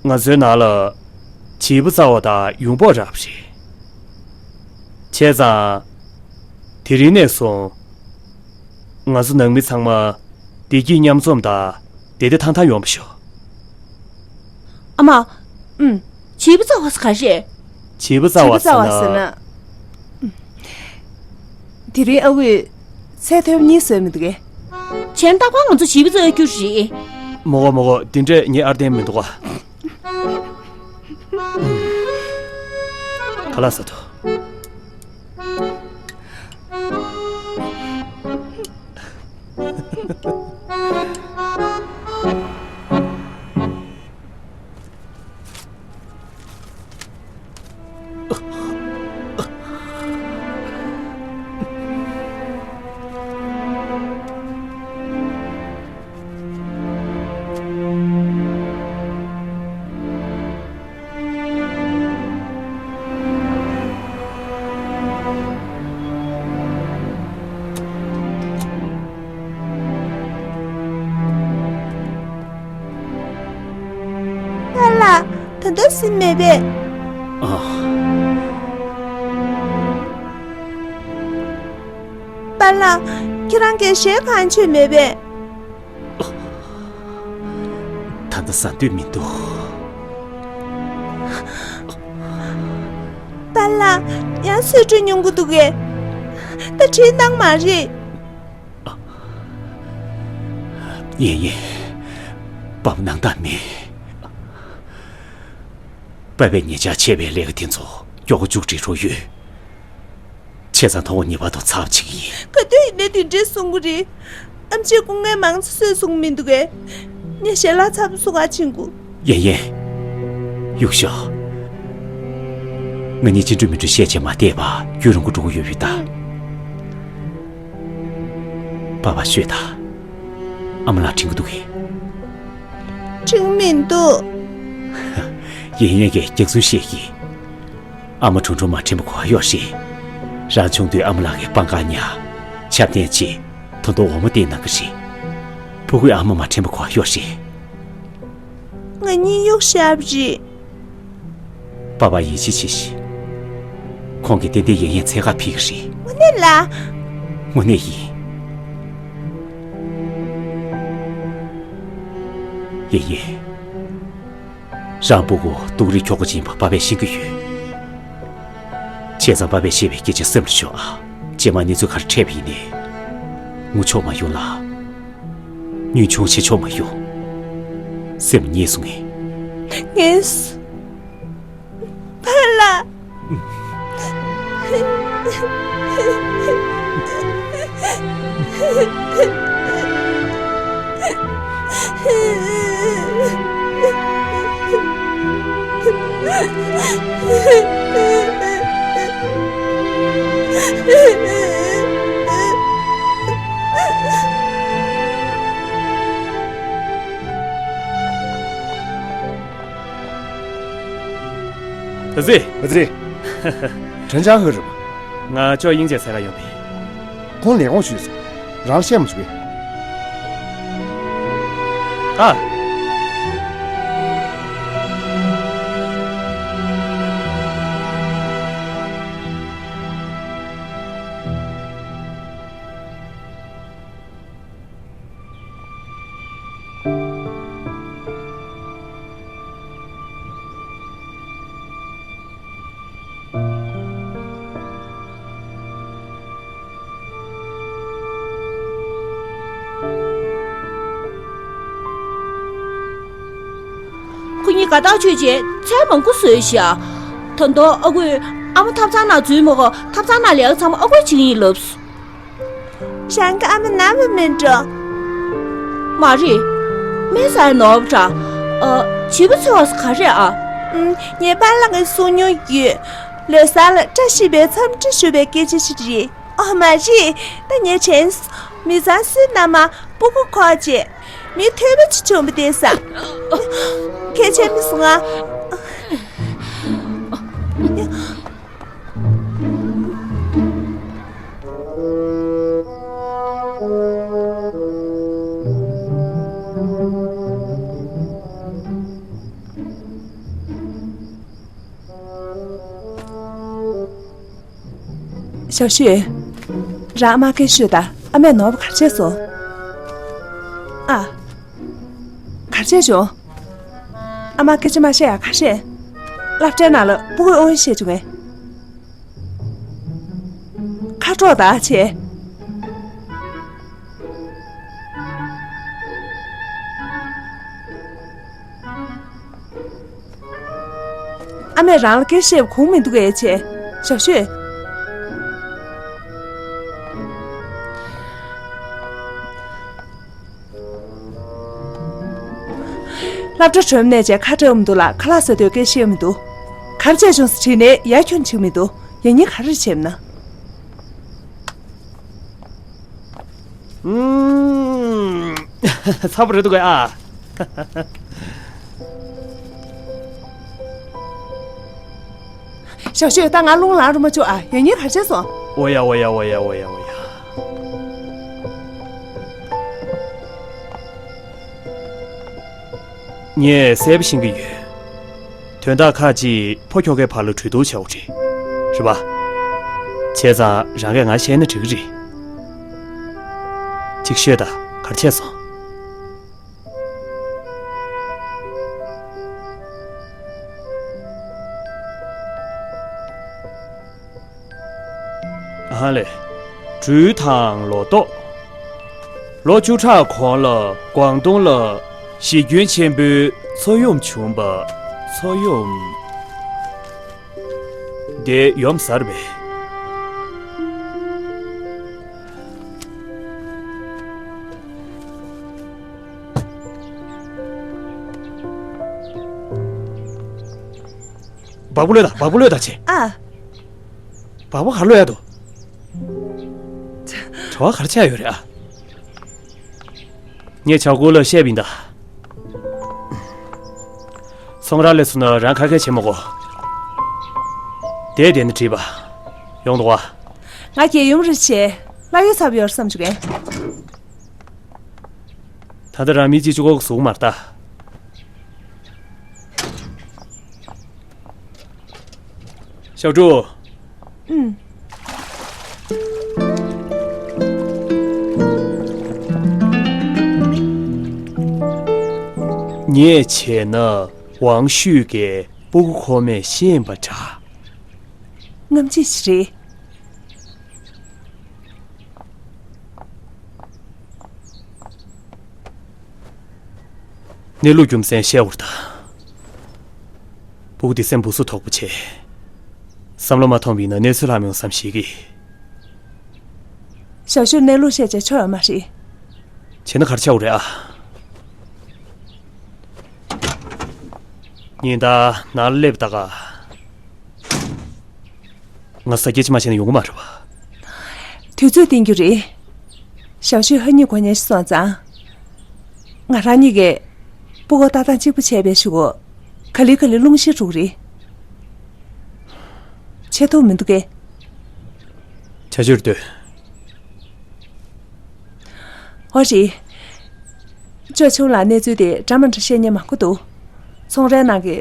ང་ཚོའི་ནང་ལ་བྱིས་པ་ཙ་བ་དང་ཡོང་འབབ་རག་པ་རེད། བྱས་ཙང་། དེ་རིང་ནས་བཟུང་། ང་ཚོ་ནང་མི་ཚང་མ་བདེ་སྐྱིད་མཉམ་འཛོམས་དང་བདེ་བདེ་ཐང་ཐང་ཡོང་བ་ཤོག་ཨ་མ། ཨུམ། བྱིས་པ་ཙ་བ་ཟེར་ག་རེ་རེད། བྱིས་པ་ཙ་བྱིས་པ་ཙ་བ་ཟེར་ན། ཟེར་ན། དེ་རིང་ཨ་ཁུས་ཚལ་ཐོན་གཉིས་བཟོས་མི་འདུག་གས། བྱས་ན་རྟག་པར་ང་ཚོ་བྱིས་པ་ཙ་ཡ་རྒྱུ་རེད། མོ་གོ་མོ་གོ། དེ་འདྲས་ངའི་ཨར་བསྟན་མི་འདུག་ག་ཁ་ལག་ཟ་ཐུབ། པཱ་ལགས། ད་ལྟ་ཟིན་མེད་པས། ཨ། པཱ་ལགས། ཁྱེད་རང་གིས་གཞས་གང་མཆོད་མེད་པས། ད་ལྟ་ཟ་འདོད་མི་འདུག་པཱ་ལགས། ཡང་གསོལ་མགྲོན་ཉོ་དགོས་འདུག་གས། ད་བྲིས་གནང་མ་རེད། ཡིན་ཡིན། པཱ་ལགས་སྣང་དག་མེད། པཱ་ལགས་ཉེ་ཆར་བྱས་པའི་ལས་ཀ་དེ་ཚོ་མགྱོགས་པོ་མཇུག་སྒྲིལ་འགྲོ་ཡོད། བྱས་ཙང་ཐོག་མ་ངེས་པར་དུ་ཚར་བ་བྱེད་ཀྱི་ཡིན། ག་དུས་ཡིན་ནའི་དེ་འདྲའི་གསུང་གི་རེད། ཨམ་ཆིས་སྐུ་ངལ་མང་ཙམ་གསོས་གསུང་མི་འདུག་གས། ངས་ཞལ་ལག་ཚ་པོ་བཟོ་ག་ཕྱིན་དགོས། ཡིན་ཡིན། གཡུག་ཤོག་ང་གཉིས་ཅི་འགྲོ་མི་འགྲོ་བཤད་བྱས་མ་བསྡད་པ་རྒྱུན་རིང་པོ་འགྲོ་གི་ཡོད་པས་ད། པཱ་ལགས་ཤོད་དང་། ཨ་མ་ལགས་དྲན་གྱི་འདུག་གས། དྲན་མི་འདུག་ཡིན་ཡིན་གྱིས་རྒྱག་ཚུལ་བཤད་ཀྱིས། ཨ་མ་ཁྲུང་ཁྲུང་མ་དྲན་པ་གོ་ཡོད་རེད། རང་ཆུང་དུས་ཨ་མ་ལགས་ཀྱིས་སྤང་ཁ་ཉར། ཆབ་གདན་ཕྱེ། ད་དུང་འོ་མ་བཏུང་གནང་གི་རེད། ཕྲུ་གུས་ཨ་མ་མ་དྲན་པ་གོ་ཡོད་རེད། ང་གཉིད་གཡུག་བཞག་པ་རེད། པཱ་ལགས་ཡིད་ཆེས་བྱེད་ཤིག་ཁོང་གིས་ཏན་ཏན་ཡིན་ཡིན་འཚོལ་ག་ཕེབས་ཀྱི་རེད། དངོས་གནས་ལགས། དངོས་གནས་ཡིན། ཡིན་ཡིན། རང་ཕྲུ་གུ་སྡུག་རུས་ཁྱོག་པོ་ཅིག་ཡིན་པ་པཱ་ལགས་ཤེས་ཀྱི་ཡོད། བྱས་ཙང་པཱ་ལགས་བཤད་པའི་སྐད་ཆ་སེམས་ལ་ཞོག་ཨ། རྗེས་མ་གནས་ཚུལ་ག་རེ་འཕྲད་པ་ཡིན་ནའི། ངུ་ཆོག་མ་ཡོང་ལ། ཉུང་ཆུང་བྱེད་ཆོག་མ་ཡོང་། སེམས་ངལ་གསོ་ངེས། ངལ་གསོ། པཱ་ལགས། ཨ་ཙི། ཨ་ཙི། ཁྲེན་ཅང་ཧུ་རེད་པ། ང་ཅོ་དབྱིངས་ཅན་འཚོལ་ག་ཡོང་པས། ཁོང་ལས་ཁུངས་ཞུས་སོང་། རང་བཤད་མ་བྱུང་བས། ཨ། དགའ་ཐག་ཆོད་བྱས་ཚལ་མང་པོ་བཟོས་ཤག་ད་དུང་ཨ་ཁུས་ཨ་མ་ཐབ་ཚང་ནང་འཛུལ་མི་དགོས། ཐབ་ཚང་ནང་ལས་ཀ་ཚང་མ་ཨ་ཁུས་བྱེད་ཀྱི་ཡིན་ལབ་སོང་། ཞང་གི་ཨ་མ་ནམ་ཡང་མི་འགྲོ། མ་རེད། སྨན་ཟ་ཡ་ནོར་བ་འདྲ། ཨ། བྱིས་པ་འཚོལ་བ་ཟེར་ག་རེ་ཨ། ཨུམ། ངའི་པཱ་ལགས་ཀྱིས་གསུང་མྱོང་ཡོད། ལོ་གསར་ལ་བཀྲ་ཤིས་པའི་འཚམས་འདྲི་ཞུ་བའི་སྐད་ཆ་ཞིག་རེད། ཨོ་མ་རེད། ད་ངས་དྲན་སོང་། མི་ཚང་སུའི་མནའ་མར་སྤུ་གུ་འཁོར་བྱས། མི་ཐོན་པ་ཅིག་བྱུང་བ་དེ་ས། ཁྱད་ཆེ་མི་སོང་ང་། ཞའོ་ཤུས། རང་ཨ་མར་སྐད་ཤོད་དང་། ཨ་མས་ནོར་བུ་ག་རེ་བྱས་སོང་། ཨ། ག་རེ་བྱས་བྱུང་། ཨ་མར་སྐད་ཆ་མ་བཤད་ཡ་ག་རེ་བྱས། སློབ་གྲྭའི་ནང་ལ་སྤུ་གུས་དབང་ཤེད་བྱུང་ངས། ཁ་དྲོག་ད་བྱས། ཨ་མས་རང་ལ་སྐད་བཤད་པ་གོ་མི་འདུག་གས་བྱས། ཞའོ་ཤུས། སློབ་གྲྭ་གྲོལ་ནས་བྱས་ཁ་བྲལ་མི་འདུག་ལ། ཁ་ལག་ཟ་དུས་སྐད་བཤད་མི་འདུག་ག་རེ་བྱས་བྱུང་ཟེར་དྲིས་ནས་ཡར་ཁྱོན་ཕྱིན་མི་འདུག་ཡང་སྙིང་ག་རེ་བྱས་མིན་ན། ཚ་པོ་རེད་འདུག་གས་ཨ། ཞའོ་ཤུས། ད་ང་རླུང་ལངས་རུ་མ་བཅུག་ཨ། ཡང་སྙིང་ག་རེ་བྱས་སོང་། འོ་ཡ་འོ་ཡ་འོ་ཡ་འོ་ཡ་འོ་ཡ། ངས་གསལ་པོ་ཤེས་ཀྱི་ཡོད། དོན་དག་ཁག་ཅིག་ཕོ་ཁྱོ་གའི་བར་ལ་གྲོས་བསྡུར་བྱ་དགོས་རེད། རེད་པ། བྱས་ཙང་རང་གིས་ང་བཤད་ན་འགྲིག་གི་རེད། ཅིག་ཤོད་དང་། ག་རེ་བྱས་སོང་། ཨ་ཧ་ལེ། སྦྲུལ་དང་ལོ་ཏོག་ལོ་བཅུ་ཕྲག་གོང་ལ་ཀོང་ཏུང་ལ་གཞི་ཁྱོན་ཆེན་པོའི་མཚོ་ཡོམ་བྱུང་བ། མཚོ་ཡོམ། དེ་ཡོམ་ཟེར་བས། སྦག་སྦུག་ལོས་དང་། སྦག་སྦུག་ལོས་དང་བྱེད། ཨ། སྦག་སྦུག་ག་རེ་ལོས་ཡ་འདུག་བྲོ་བ་ག་རེ་ཆགས་ཡོད་རེད་ཨ། ངས་ཆག་སྒོ་ལ་བཤད་པ་ཡིན་ད། ཚོང་ར་སླེབས་སོང་ན་རང་ག་གས་བྱེད་མ་དགོས། བསྡད་བསྡད་ན་འགྲིག་པ། ཡོང་འདུག་བ། ང་རྒྱལ་ཡུམ་རེད་བྱས། ལྷ་ཡུལ་ཚ་པོ་ཡོད་རེད་བསམ་བྱུང་གས། ད་ལྟ་རང་མི་གཅིག་གཅིག་པོ་གཟུགས་མ་རེད་ད། ཞའོ་ཀྲུའུ། ཨུམ། ངས་བྱས་ན་ཝང་ཤུས་ཀྱིས་སྤུ་གུ་ཁོ་མས་ཤེས་པ་འདྲ། རྔམ་བརྗིད་ཞིག་རེད། གནས་ལུགས་རྒྱུ་མཚན་བཤད་འུར་ད། སྤུ་གུ་འདི་སེམས་སྦུ་སུ་དོག་པོ་བྱས། བསམ་བློ་མ་ཐོངས་པ་ཡིན་ན་གནས་ཚུལ་ལྷག་མི་འོང་བསམ་ཤེས་ཀྱི། ཞའོ་ཤུས་གནས་ལུགས་བཤད་བྱས་ཆོ་ཡོད་མ་རེད། བྱས་ན་ག་རེ་ཆགས་འུར་རེད་ཨ། ཉིན་ལྟར་ནང་ལ་སླེབས་ད་ག་ང་ས་སྐྱེ་ཅི་མ་བྱས་ན་ཡོང་གི་མ་རེད་བ། དུས་ཚོད་བསྟན་རྒྱུ་རེད། ཞའོ་ཤུས་ཧ་ཉི་གོ་ཉན་ཞིག་སོང་ཙང་། ང་རང་གཉིས་ཀས་སྤུ་གུ་ལྟ་སྟངས་གཅིག་པ་བྱས་པའི་གཞུག་གུ། ག་ལེ་ག་ལེ་རླུང་ཤེད་འགྲོ་གི་རེད། ཆད་ཐུབ་མི་འདུག་གས། བྱ་ཆོས་རེད་འདོད། ཨོ་རེད། ཅོ་ཆུང་ལ་གནས་ཚུལ་དེ་འདྲ་མ་འདྲ་བཤད་མཁན་མང་པོ་འདུག་ཚོང་རའི་ནང་གི་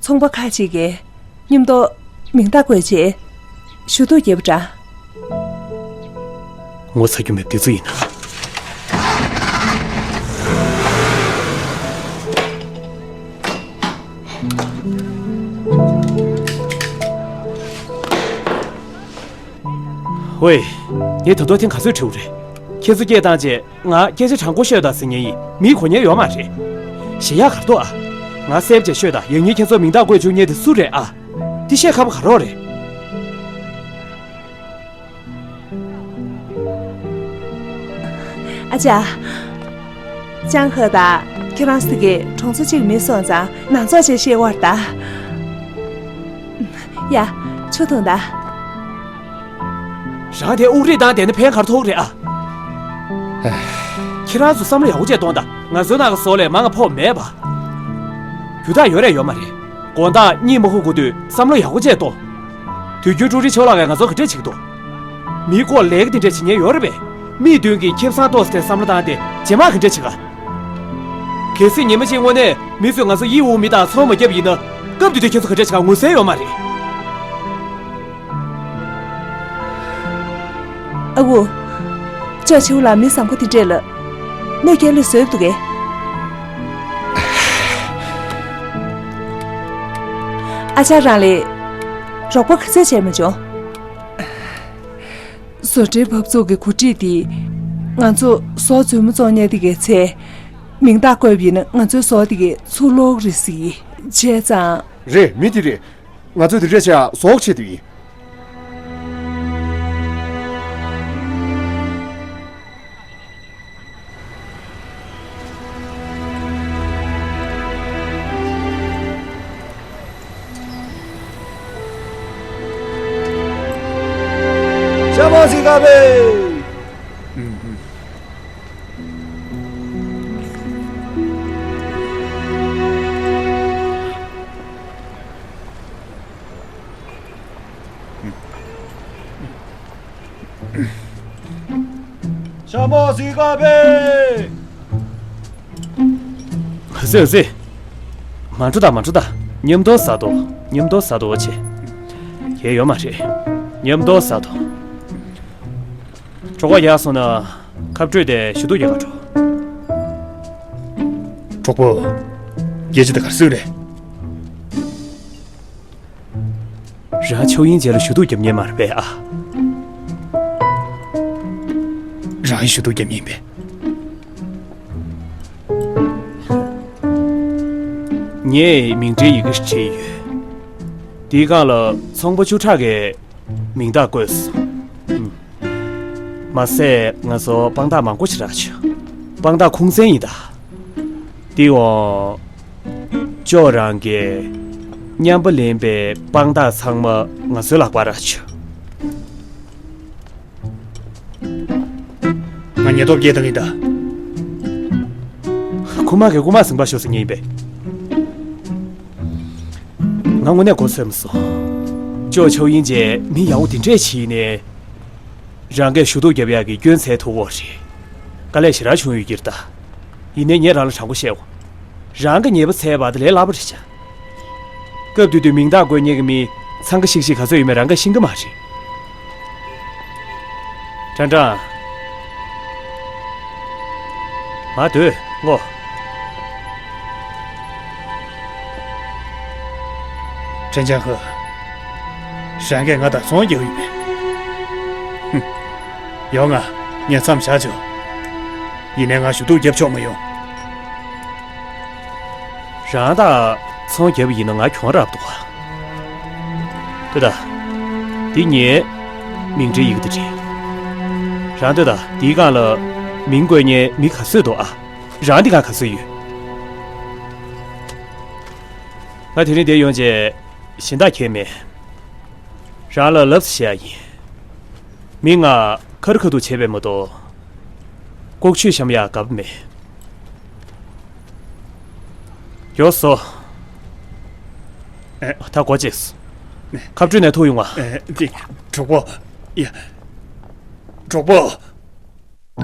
ཚོང་པ་ཁག་ཅིག་གིས་མཉམ་དུ་མིང་རྟགས་བཀོད་རྗེས་ཞུ་གཏུག་བརྒྱབ་པ་འདྲ། ངོ་ཚ་རྒྱུ་མེད་པ་དེ་ཚོ་ཡིན་ན། ཝེ། ངས་ད་དུང་ཐེངས་ག་ཚོད་དྲིས་པ་རེད། ཁྱེད་ཚོ་སྐད་བཏང་རྗེས་ང་སྐད་ཆ་དྲང་པོ་ཤོད་དང་ཟེར་མཁན་ཡིན། མིས་གོ་མཁན་ཡོད་མ་རེད། ཞེ་ཡག་གར་འདུག་ཨ། ང་གསལ་བྱས་ཤོད་དང་། ཡང་སྙིང་ཁྱེད་ཚོ་མིང་རྟགས་བཀོད་བཅུག་མཁན་དེ་སུ་རེད་ཨ། འདི་བཤད་ཁག་པོ་ག་རེ་རེད། ཨ་ཅག་ཅང་ཧེ་དང་ཁྱེད་རང་ཚོ་གི་གྲོང་ཚོ་གཅིག་མི་སོང་ཙང་ནང་ཚོགས་བྱས་བཤད་བར་ད། ཡ། ཆུ་འཐུང་ད། རང་དེ་དབུགས་རིས་བཏང་བསྡད་ན་ཕན་ག་རེ་ཐོགས་རེད་ཨ། ཁྱེད་རང་ཚོ་བསམ་བློ་ཡག་པོ་བྱས་གཏོང་དང་། ང་ཚོའི་ནང་གི་བཟོ་ལས་མང་ང་ཕོག་མེད་པ། རྒྱུ་དག་ཡོད་རེད་ཡོད་མ་རེད། དགོང་དག་གཉིད་མ་ཁུག་གོང་དུས་བསམ་བློ་ཡག་པོ་བྱས་གཏོང་། དུས་རྒྱུན་ཀྲུའུ་ཀྲི་ཆོས་ལགས་ཀྱིས་ང་ཚོ་ག་འདྲས་བྱེད་ཀྱི་འདུག་མིའི་སྐོར་ལས་ཀ་དེ་འདྲས་བྱེད་མཁན་ཡོད་རེད་པས། མིའི་མདུན་གྱི་ཁེ་བཟང་ཏོག་ཙམ་བསམ་བློ་བཏང་སྟེ་རྗེས་མ་ག་འདྲས་བྱེད་ག་གལ་སྲིད་ཉི་མ་གཅིག་དངོས་གནས་མི་ཚོས་ང་ཚོ་ཡིད་དབུགས་མི་དང་ཚོར་མ་བརྒྱབ་ཡིན་ན། སྐབས་དེ་དུས་ཁྱེད་ཚོ་ག་འདྲས་བྱེད་ག་ངོ་ཚ་ཡོད་མ་རེད། ཨ་ཁུ། ཅོ་ཆེའུ་ལགས་མི་བཟང་པོ་དེ་འདྲས་ལ་གནོད་སྐྱེལ་ལས་བཟོས་འདུག་གས། ཨ་ཅག་རང་ལ་རོགས་པ་ག་ཚད་བྱས་མ་བྱུང་། བཟོ་གྲྭའི་བབས་ཚུགས་ཀྱི་འགོ་ཁྲིད་དེས་ང་ཚོ་ཟོག་རྫུན་མ་བཙོང་མཁན་དེ་གའི་ཚེ། མིང་རྟགས་བཀོད་པ་ཡིན་ན་ང་ཚོའི་ཟོག་དེ་གའི་ཚུར་སློག་རེད་ཟེར་གྱི། བྱས་ཙང་། རེད། མི་དེ་རེད། ང་ཚོས་དེ་འདྲས་བྱས་ཟོག་ཆེད་དུ་ཡིན། ཤ་མོ་ཟིག་ག་བེ། ཤ་མོ་ཟིག་ག་བེ། ཟེ་ཟེ། མ་འགྲོ་ད་མ་འགྲོ་ད། མཉམ་དུ་ཟ་དོ། མཉམ་དུ་ཟ་དོ་ཆེ། ཡེ་ཡོད་མ་རེད། མཉམ་དུ་ཟ་དོ། གྲོད་ཁོག་ཡག་སོང་ན་ཁ་སྤྲོད་དེ་ཞུ་གཏུག་རྒྱག་ག་འགྲོ། གྲོགས་པོ། སྐད་ཆ་དེ་ག་རེ་ཟེར་རེད། རང་ཆོས་དབྱིངས་ཅན་ལ་ཞུ་གཏུག་རྒྱབ་མཁན་མ་རེད་པས་ཨ། རང་ཞུ་གཏུག་རྒྱབ་མཁན་ཡིན་པས། ངས་མིང་འབྲེལ་ཡི་གེ་ཞིག་བྲིས་ཡོད། འདིའི་སྒང་ལ་ཚོང་པ་བཅུ་ཕྲག་གི་མིང་རྟགས་བཀོད་སོང་། ཨུམ། མ་ཟད་ང་ཚོ་དཔང་རྟགས་མང་པོ་ཞིག་རག་བྱུང་། དཔང་རྟགས་ཁུངས་བཙན་ཡིན་ད། དེ་འོང་། ཅོ་རང་གིས་མཉམ་པ་ལེན་པའི་དཔང་རྟགས་ཚང་མ་ང་ཚོའི་ལག་པར་རག་བྱུང་། ང་ཉེན་རྟོག་པས་བཏང་གི་ད། རྐུ་མ་གིས་རྐུ་མ་ཟིན་པ་ཤོག་ཟེར་མཁན་ཡིན་པས། ང་དངོས་གནས་མགོ་ཚོས་མ་སོང་། ཅོ་ཆོས་དབྱིངས་ཅན་མི་ཡག་པོ་དེ་འདྲས་ཞིག་ཡིན་ནའི། རང་གིས་ཞུ་གཏུག་རྒྱབ་ཡག་གི་སྐྱོན་འཛུགས་ཐུབ་ཀྱི་ཡོད་རེད། དཀའ་ལས་ཞེ་དྲག་བྱུང་ཡོད་ཀྱི་རེད་ད། ཡིན་ནའི་ངས་རང་ལ་དྲང་པོ་བཤད་འོ། རང་གིས་ཉེས་པ་འཚོལ་བ་དེ་ལས་སླ་པོ་རེད་ཤག་སྐབས་དེ་དུས་མིང་རྟགས་བཀོད་མཁན་གྱི་མི་འཚང་ཁ་ཤིག་ཤིག་ག་ཚོད་ཡོད་མེད་རང་གིས་ཤེས་ཀྱི་མ་རེད། ཀྲང་ཀྲང་། མ་སྡོད་སྔོ། ཀྲེན་ཅང་ཧེ། རང་གིས་ང་དང་ཚོང་རྒྱག་ཡོད་མེད། ཧུམ། ཡོང་ང་། ངས་མཚམས་བཞག་ཆོག་ཡིན་ནའི་ང་ཞུ་གཏུག་རྒྱབ་ཆོག་མ་ཡོང་། རང་དང་ཚོང་རྒྱབ་ཡིན་ན་ང་གྱོང་རག་འདུག་ག་ལྟོས་དང་། འདི་ངའི་མིང་འབྲེལ་ཡི་གེ་དེ་རེད། རང་ལྟོས་དང་། འདིའི་སྒང་ལ་མིང་བཀོད་མཁན་མི་ག་ཚོད་འདུག་ཨ། རང་འདི་ག་ག་ཚོད་ཡོད། ང་དེ་རིང་འདིར་ཡོང་རྗེས་གཞན་དག་གང་ཡང་མེད། རང་ལ་ལབ་ཙམ་བཤད་ཡ་ཡིན། མི་ང་ཁ་རི་ཁ་ཐུག་བྱས་པས་མ་གཏོགས། ལྐོག་ཇུས་བཤམས་ཡག་དགའ་པོ་མེད། ཡོང་སོང་། ཨེ། ད་སྒོ་ཕྱེས་སོང་། ཁ་སྤྲོད་ནས་ཐུག་ཡོང་ང་། ཨེ། འདི། གྲོགས་པོ། ཡ། གྲོགས་པོ།